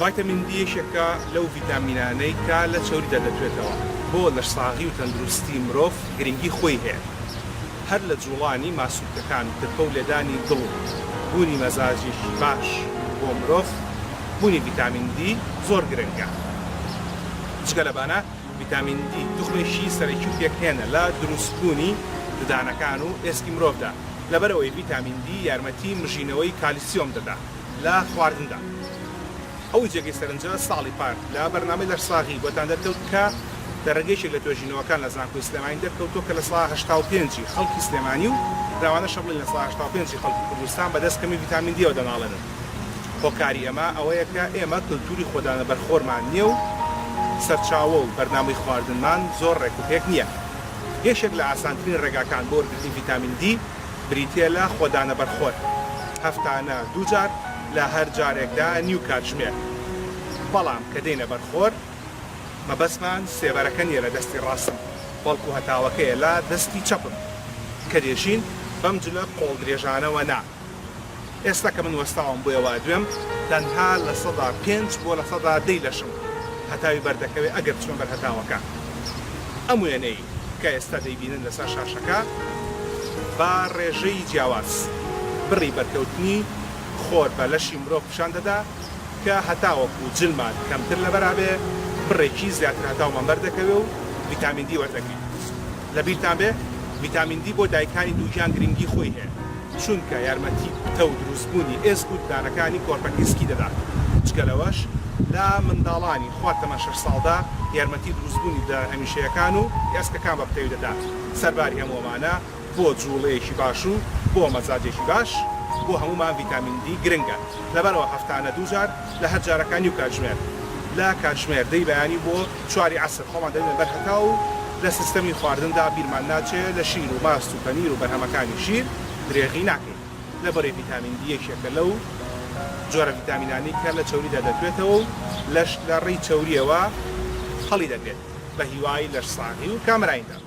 ڤایتامین دی یەکێکە لەو ڤیتامینانەی کە لە چەوریدا دەتوێتەوە، بۆ لەشساغی و تەندروستی مرۆڤ گرنگی خۆی هەیە، هەر لە جوڵانی ماسولکەکان و ترپە و لێدانی دڵ و بوونی مەزاجێکی باش بۆ مرۆڤ بوونی ڤیتامین دی زۆر گرنگە. جگە لەمانە ڤیتامین دی توخمێکی سەرەکی و پێکهێنە لە دروستبوونی ددانەکان و ئێسکی مرۆڤدا، لەبەرئەوەی ڤیتامین دی یارمەتی مژینەوەی کالیسیۆم دەدا لە خواردندا. ئەوەی جێگەی سەرنجە ساڵی پار لە بەرنامەی لەشساغی بۆتان دەرکەوت کە لە ڕێگەی یەکێک لە توێژینەوەکان لە زانکۆی سلێمانی دەرکەوتووە کە 85% ی خەڵکی سلێمانی و لەوانەشە بڵێین 85% ی خەڵکی کوردستان بەدەست کەمی ڤیتامین دیەوە دەناڵێنن. هۆکاری ئەمە ئەوەیە کە ئێمە کلتوری خۆدانە بەرخۆرمان نییە و سەرچاوە و بەرنامەی خواردنمان زۆر ڕێک و پێک نییە. یەکێک لە ئاسانترین ڕێگاکان بۆ وەرگرتنی ڤیتامین دی بریتییە لە خۆدانە بەرخۆر، هەفتانە دووجار لە هەر جارێکدا نیو کاتژمێر. بەڵام کە دێینە بەر خۆر مەبەستمان سێبەرەکە نییە لە دەستی ڕاستم، بەڵکو هەتاوەکەیە لە دەستی چەپم. کە دێژین بەم جلە قۆڵ درێژانەوە نا. ئێستا کە من وەستاوم بۆیەوە ئەدوێم تەنها 5% بۆ 10% ی لەشم هەتاوی بەردەکەوێ ئەگەر بچمە بەر هەتاوەکە. ئەم وێنەی کە ئێستا دەیبینن لەسەر شاشەکە بە ڕێژەی جیاواز بڕی بەرکەوتنی خۆر بە لەشی مرۆڤ پیشان دەدا کە هەتاوەکو جلمان کەمتر لەبەرا بێ بڕێکی زیاتر هەتاومان بەردەکەوێ و ڤیتامین دی وەردەگرین. لەبیرتان بێ ڤیتامین دی بۆ دایکانی دووگیان گرنگی خۆی هەیە. چونکە یارمەتی پتەو دروستبوونی ئێسک و ددانەکانی کۆرپەکەی سکی دەدات، جگە لەوەش لە منداڵانی خوار تەمەن شەش ساڵدا یارمەتی دروستبوونی ددانە هەمیشەیەکان و ئێسکەکان بە پتەوی دەدات، سەرباری هەموو ئەمانە بۆ جوڵەیەکی باش و بۆ مەزاجێکی باش بۆ هەموومان ڤیتامین دی گرنگە، لەبەرئەوە هەفتانە دووجار لە هەر جارەکە نیو کاتژمێر لە کاتژمێر دەی بەیانی بۆ چواری عەسر خۆمان دەدەینە بەر هەتاو و لە سیستەمی خواردندا بیرمان ناچێ لە شیر و ماست و پەنیر و بەرهەمەکانی شیر درێغی ناکەین. لەبەرەی ڤیتامین دی یەکێکە لەو جۆرە ڤیتامینانەی کە لە چەوریدا دەتوێتەوە و لەش لە ڕێی چەورییەوە هەڵیدەگرێت. بە هیوای لەشساغی و کامەرانیتان.